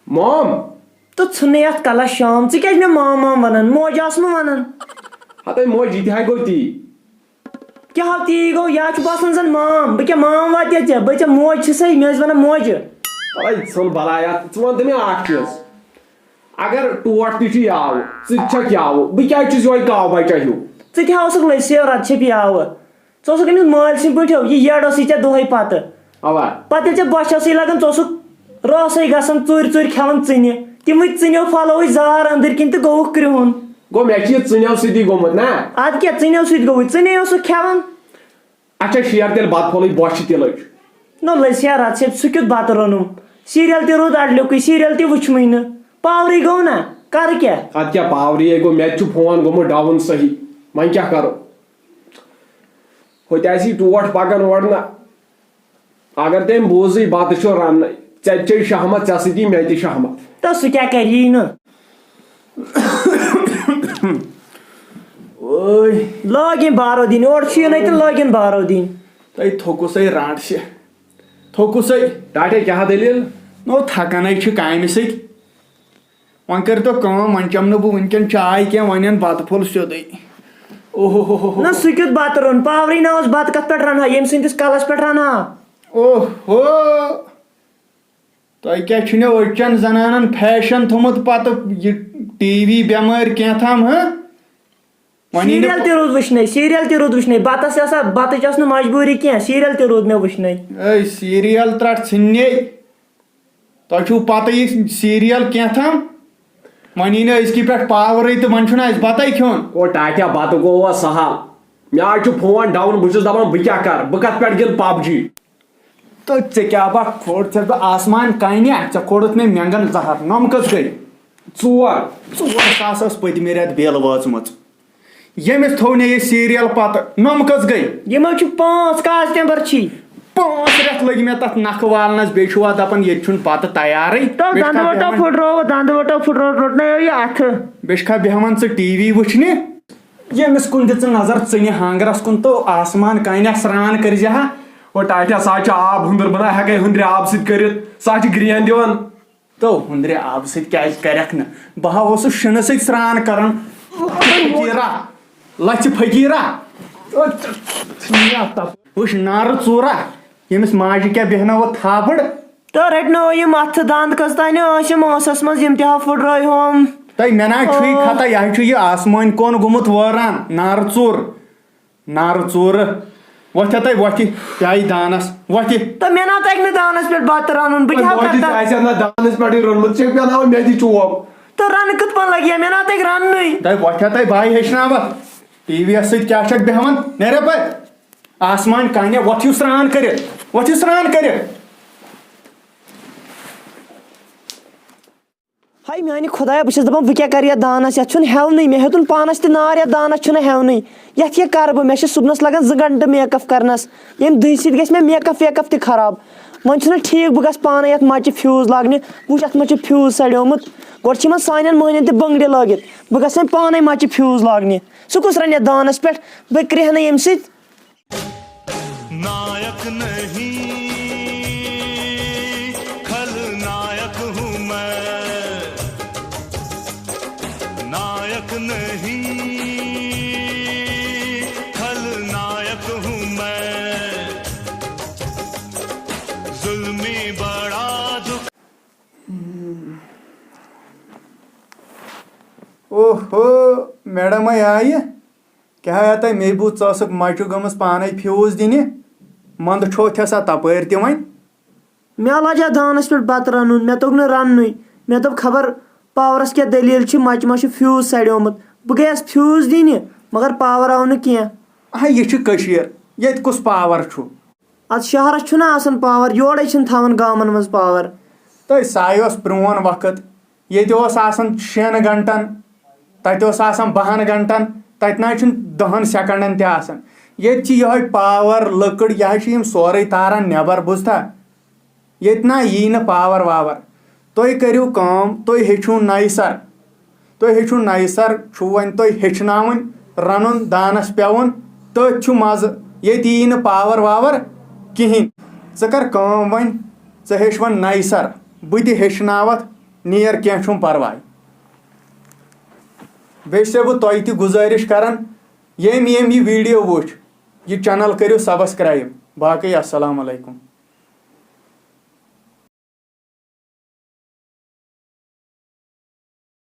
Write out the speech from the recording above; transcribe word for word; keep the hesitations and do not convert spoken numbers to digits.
مام۔ تہٕ ژھٕنٕے اَتھ کَلَس شام، ژٕ کیٛازِ مےٚ مام مام وَنان؟ موج آس نہٕ وَنان۔ ہَتَے موج، یہِ تہِ ہا گوٚو تی۔ کیٛاہ ہا تی گوٚو؟ یا چھُ باسان زَن مام، بہٕ کیٛاہ مام واتہِ ژےٚ؟ بہٕ ژےٚ موج چھِ سَے، مےٚ ٲسۍ وَنان موجہِ۔ تَوَے ژھٕن بَلایا، ژٕ وَن تہٕ مےٚ اَکھ چیٖز۔ اگر ٹوٹھ تہِ چھُ یاوٕ، ژٕ تہِ چھَکھ یاوٕ، بہٕ کیٛازِ چھُس یِہوٚے کاو بَچہ ہیوٗ؟ ژٕ تہِ ہا اوسُکھ لٔسۍ رَتہٕ چھِ پیاوٕ۔ ژٕ اوسُکھ أمِس مٲلۍ سٕنٛدۍ پٲٹھۍ ہیوٚو، یہِ یٔڈ ٲسٕے ژےٚ دۄہَے پَتہٕ۔ اَوا۔ پَتہٕ ییٚلہِ ژےٚ بۄچھِ ٲسٕے لَگان، ژٕ اوسُکھ رٲسٕے گژھان، ژوٗرِ ژوٗرِ کھٮ۪وان ژٕنہِ۔ تِمٕے ژٕنیو پھۄلووٕے زار أنٛدٕرۍ کِنۍ تہٕ گوٚوُکھ کرٛہُن۔ گوٚو، مےٚ چھِ یہِ ژٕنیو سۭتی گوٚمُت نا؟ اَدٕ کیٛاہ، ژٕنیو سۭتۍ گوٚوُے، ژٕنے اوسُکھ کھٮ۪وان۔ اچھا، شیر تیٚلہِ بَتہٕ پھوٚلٕے، بۄچھِ تہِ لٔج۔ نہ لٔج شیر، اَتھ چھِ سُہ کیُتھ بَتہٕ روٚنُم؟ سیٖریَل تہِ روٗد اَڈلیُکُے، سیٖریَل تہِ وٕچھمٕے نہٕ۔ پاورٕے گوٚو نا، کَرٕ کیٛاہ؟ اَدٕ کیٛاہ، پاورٕے ہے گوٚو، مےٚ تہِ چھُ فون گوٚمُت ڈاوُن صحیح، وۄنۍ کیٛاہ کَرو؟ ہوٚتہِ آسی ٹوٹھ پَکان اورٕ نہ۔ اگر تٔمۍ بوٗزٕے بَتہٕ چھُ رَننَے، ژےٚ تہِ چھے شہمت، ژےٚ سۭتۍ یی مےٚ تہِ شہمت۔ تہٕ سُہ کیٛاہ کَرِ، یی نہٕ۔ اوے۔ لٲگِن بارو دِنۍ، اورٕ چھُ یُنٕے تہٕ لٲگِن بارو دِنۍ۔ تۄہہِ تھوٚکُسَے رانٛٹھ چھِ۔ تھوٚکُسَے۔ ٹاٹھے، کیٛاہ دٔلیٖل؟ نو، تھَکَنَے چھِ کامہِ سۭتۍ۔ وۄنۍ کٔرۍتو کٲم، وۄنۍ چٮ۪مہٕ نہٕ بہٕ وٕنۍکٮ۪ن چاے کینٛہہ، وۄنۍ اَن بَتہٕ پھوٚل سیوٚدُے۔ اوہ ہو ہو ہو۔ نہ، سُہ کیُتھ بَتہٕ روٚن؟ پاورٕے نہ اوس، بَتہٕ کَتھ پٮ۪ٹھ رَنہٕ ہا؟ ییٚمہِ سٕنٛدِس کَلَس پٮ۪ٹھ رَنہٕ ہا؟ اوہ ہو۔ تۄہہِ کیٛاہ چھُ مےٚ أزچٮ۪ن زنانن فیشن تھوٚمُت پتہٕ یہِ ٹی وی بٮ۪مٲرۍ کینٛہہ تام، ہہ؟ وۄنۍ یی نہٕ سیٖریل تہِ روٗد وٕچھنَے، سیٖریل تہِ روٗد وٕچھنَے۔ بَتَس ٲس آ-، بَتٕچ ٲس نہٕ مجبوٗری کینٛہہ، سیٖریل تہِ روٗد مےٚ وٕچھنَے۔ اے، سیٖریل ترٛٹھ ژھٕننے۔ تۄہہِ چھُو پتہٕ یہِ سیٖریل کینٛہہ تام؟ وۄنۍ یی نہٕ أزکہِ پٮ۪ٹھ پاورٕے تہٕ وۄنۍ چھُنہٕ اَسہِ بَتَے کھیوٚن۔ او ٹاٹھیا، بَتہٕ گوٚوا سہل؟ مےٚ حظ چھُ فون ڈاوُن، بہٕ چھُس دَپان بہٕ کیٛاہ کَرٕ، بہٕ کَتھ پٮ۪ٹھ گِنٛدٕ پب جی؟ تہٕ ژےٚ کیٛاہ با کھوٚڑ، ژےٚ بہٕ آسمان کَنہِ، ژےٚ کھوٚڑُتھ مےٚ مٮ۪نٛگَن زَہر، نۄم کٔژ گٔے؟ ژور۔ ژور ساس ٲس پٔتمہِ رٮ۪تہٕ بِل وٲژمٕژ۔ ییٚمِس تھوٚو نہٕ یہِ سیٖریَل پَتہٕ، نۄم کٔژ گٔے؟ یِمو چھِ پانٛژھ، کاز تٮ۪مبَر چھی؟ پانٛژھ رٮ۪تھ لٔگۍ مےٚ تَتھ نَکھٕ والنَس، بیٚیہِ چھُوا دَپان ییٚتہِ چھُنہٕ بَتہٕ تیارٕے؟ تَو بیٚیہِ چھُکھا دَنٛدٕ وَٹو بیٚہوان، پھُٹرووُتھ، دَنٛدٕ وَٹو پھُٹرووُتھ، روٚٹنَے یہِ اَتھٕ۔ بیٚیہِ چھُکھا بیٚہوان ژٕ ٹی وی وٕچھنہِ؟ ییٚمِس کُن دِ ژٕ نظر، ژٕنہِ ہانٛگرس کُن تو آسمان کانہِ سرٛان کٔرۍ زِ ہا۔ او ٹاٹھیا، سُہ حظ چھُ آب ہُنٛدُر، بہٕ نہ ہٮ۪کے ہُنٛدرِ آبہٕ سۭتۍ کٔرِتھ، سُہ حظ چھُ گرٛین دِوان۔ تو ہُنٛدرِ آبہٕ سۭتۍ کیٛازِ کرکھ نہٕ؟ بہٕ ہا اوسُس شِنہٕ سۭتۍ سرٛان کران۔ فقیٖرا، لژھِ فقیٖرا۔ وٕچھ نارٕ ژوٗرا، ییٚمِس ماجہِ کیٛاہ بیٚہنٲوٕتھ تھاپڑ۔ تہٕ رٔٹنو یِم اَتھٕ دَنٛد کٔژ تانۍ ٲسِم ٲسَس منٛز، یِم تہِ ہا پھُٹرٲوہوم۔ تۄہہِ مےٚ نہ چھُے آ۔ خطا، یہِ ہا چھُ یہِ آسمٲنۍ کۄن گوٚمُت وٲران، نارٕ ژوٗر، نارٕ ژوٗرٕ۔ وۄتھِ ہا تۄہہِ، وۄتھِ، یہِ آیہِ دانَس، وۄتھِ۔ تہٕ مےٚ نہ تَگہِ نہٕ دانَس پٮ۪ٹھ بَتہٕ رَنُن، بہٕ کیٛاہ وۄتھِ کَرٕ تَتھ؟ آسہِ ہا نہ دانَس پٮ۪ٹھٕے روٚنمُت، ژےٚ پیٛاناوَن مےٚ تہِ چوب۔ تہٕ رَنہٕ کِتھ پٲٹھۍ لَگہِ ہا؟ مےٚ نہ تَگہِ رَننُے۔ تۄہہِ وۄتھِ ہا تۄہہِ بَے ہیٚچھناوَتھ، ٹی وی یَس سۭتۍ کیٛاہ چھَکھ بیٚہوان، نیرِ اَپٲرۍ۔ آسمان کانہِ، وۄتھ ہیوٗ سرٛان کٔرِتھ، وۄتھ ہیوٗ سرٛان کٔرِتھ۔ ہاے میانہِ خۄدایا، بہٕ چھَس دَپان، بہٕ کیٛاہ کَرٕ یَتھ دانَس؟ یَتھ چھُنہٕ ہٮ۪ونٕے۔ مےٚ ہیوٚتُن پانَس تہِ نار، یَتھ دانَس چھُنہٕ ہٮ۪ونٕے۔ یَتھ کیٛاہ کَرٕ بہٕ؟ مےٚ چھِ صُبنَس لَگان زٕ گھنٹہٕ make up کَرنَس۔ ییٚمہِ دٕہہِ سۭتۍ گژھِ مےٚ make up ویک اپ تہِ خراب۔ وۄنۍ چھُنہٕ ٹھیٖک، بہٕ گژھٕ پانَے یَتھ مَچہِ fuse لاگنہِ۔ وٕچھ، اَتھ مَنٛز چھُ fuse سڑیومُت۔ گۄڈٕ چھِ یِمَن سانٮ۪ن مۄہنٮ۪ن تہِ بٔنٛگرِ لٲگِتھ۔ بہٕ گژھٕ وۄنۍ پانَے مَچہِ fuse لاگنہِ۔ سُہ کُس رَنہِ یَتھ دانَس پٮ۪ٹھ؟ بہٕ کرٛیٚہنہٕ ییٚمہِ سۭتۍ۔ نایک نہیں، خلنایک ہوں میں۔ نایک نہیں، خلنایک ہوں میں۔ ظلمی بڑا دکھ۔ اوہو، میڈم آیہِ۔ کیٛاہ ہا تۄہہِ مے بوٗز، ژٕ ٲسٕکھ مَچہِ گٔمٕژ پانَے fuse دِنہِ؟ منٛدٕ چھوتھے سا تَپٲرۍ تہِ وۄنۍ؟ مےٚ لَجا دانَس پٮ۪ٹھ بَتہٕ رَنُن، مےٚ توٚگ نہٕ رَننُے۔ مےٚ دوٚپ، خبر پاورَس کیٛاہ دٔلیٖل چھِ، مَچہِ ما چھُ fuse سڑیومُت۔ بہٕ گٔیَس fuse دِنہِ، مگر پاور آو نہٕ کینٛہہ۔ ہا، یہِ چھِ کٔشیٖر، ییٚتہِ کُس پاور چھُ؟ اَتھ شہرَس چھُنہٕ آسان پاور، یورَے چھِنہٕ تھاوان گامَن منٛز پاور۔ تہٕ سُہ اوس پرٛون وقت، ییٚتہِ اوس آسان شٮ۪ن گھنٹن، تَتہِ اوس آسان بَہَن گھنٹن، تَتہِ نہ حظ چھُنہٕ دَہَن سیکنڈن تہِ آسان۔ ییٚتہِ چھِ یِہوٚے پاور، لٔکٕر، یہِ حظ چھِ یِم سورُے تاران نٮ۪بر، بوٗزتھا؟ ییٚتہِ نہ یی نہٕ پاور واور۔ تُہۍ کٔرِو کٲم، تُہۍ ہیٚچھِو نَیہِ سر۔ تُہۍ ہیٚچھِو نَیہِ سر، چھُو وۄنۍ تۄہہِ ہیٚچھناوٕنۍ رَنُن دانَس پٮ۪وُن، تٔتھۍ چھُ مَزٕ۔ ییٚتہِ یی نہٕ پاور واور کِہیٖنۍ۔ ژٕ کر کٲم وۄنۍ، ژٕ ہیٚچھ وۄنۍ نَیہِ سر، بہٕ تہِ ہیٚچھناوَتھ نیر، کینٛہہ چھُنہٕ پرواے۔ بیٚیہِ چھُسے بہٕ تۄہہِ تہِ گُزٲرِش کران، ییٚمۍ ییٚمۍ یہِ video وٕچھ، یہِ channel کٔرِو subscribe۔ باقٕے السلام علیکم۔